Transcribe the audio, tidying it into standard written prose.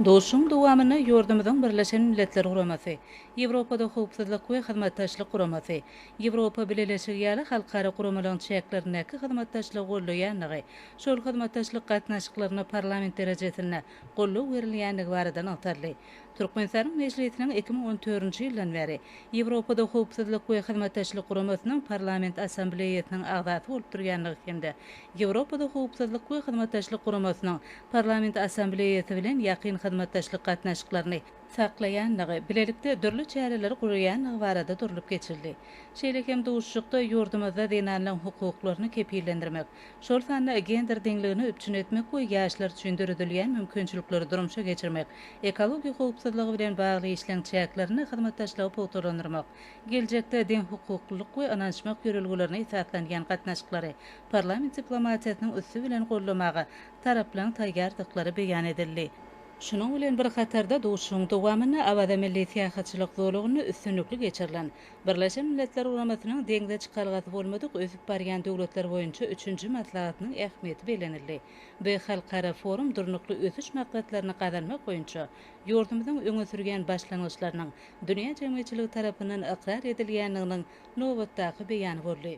Duşuşygyň dowamynda ýurdumyzyň Birleşen Milletler Guramasy, Ýewropada Howpsuzlyk we Hyzmatdaşlyk Guramasy, Ýewropa Bileleşigi ýaly halkara guramalaryň çäklerindäki hyzmatdaşlygy goldaýandygy, şol hyzmatdaşlyk gatnaşyklaryna parlament derejesinde goldaw berilýändigi barada nygtaldy. Türkmenistanyň Mejlisiniň 2014-nji ýyldan bäri Ýewropada Howpsuzlyk we Hyzmatdaşlyk Guramasynyň Parlament Assambleýasynyň agzasy bolup durýandygy hem-de Ýewropada Howpsuzlyk we Hyzmatdaşlyk Guramasynyň Parlament Assambleýasy bilen ýakyn hyzmatdaşlyk gatnaşyklaryny saklaýandygy, bilelikde dürli çäreleri guraýandygy barada durlup geçildi. Şeýle hem duşuşykda ýurdumyzda zenanlaryň hukuklaryny kepillendirmek, şol sanda gender deňligini üpjün etmek we ýaşlar üçin döredilýän mümkinçilikleri durmuşa geçirmek, ekologiýa howpsuzlygy bilen bagly işleň çäklerinde hyzmatdaşlygy pugtalandyrmak, geljekde deňhukuklylyk we ynanyşmak ýörelgelerine esaslanýan gatnaşyklary parlament diplomatiýasynyň üsti bilen goldamaga taraplaryň taýýardyklary beýan edildi. Şunuň bilen bir hatarda, duşuşygyň dowamynda Awaza milli syýahatçylyk zolagynda üstünlikli geçirilen Birleşen Milletler Guramasynyň deňze çykalgasy bolmadyk ösüp barýan döwletler boýunça üçünji maslahatynyň ähmiýeti bellenildi. Bu halkara forum Durnukly ösüş maksatlaryny gazanmak boýunça ýurdumyzyň öňe sürýän başlangyçlarynyň dünýä jemgyýetçiligi tarapyndan ykrar edilýändiginiň nobatdaky beýany boldy.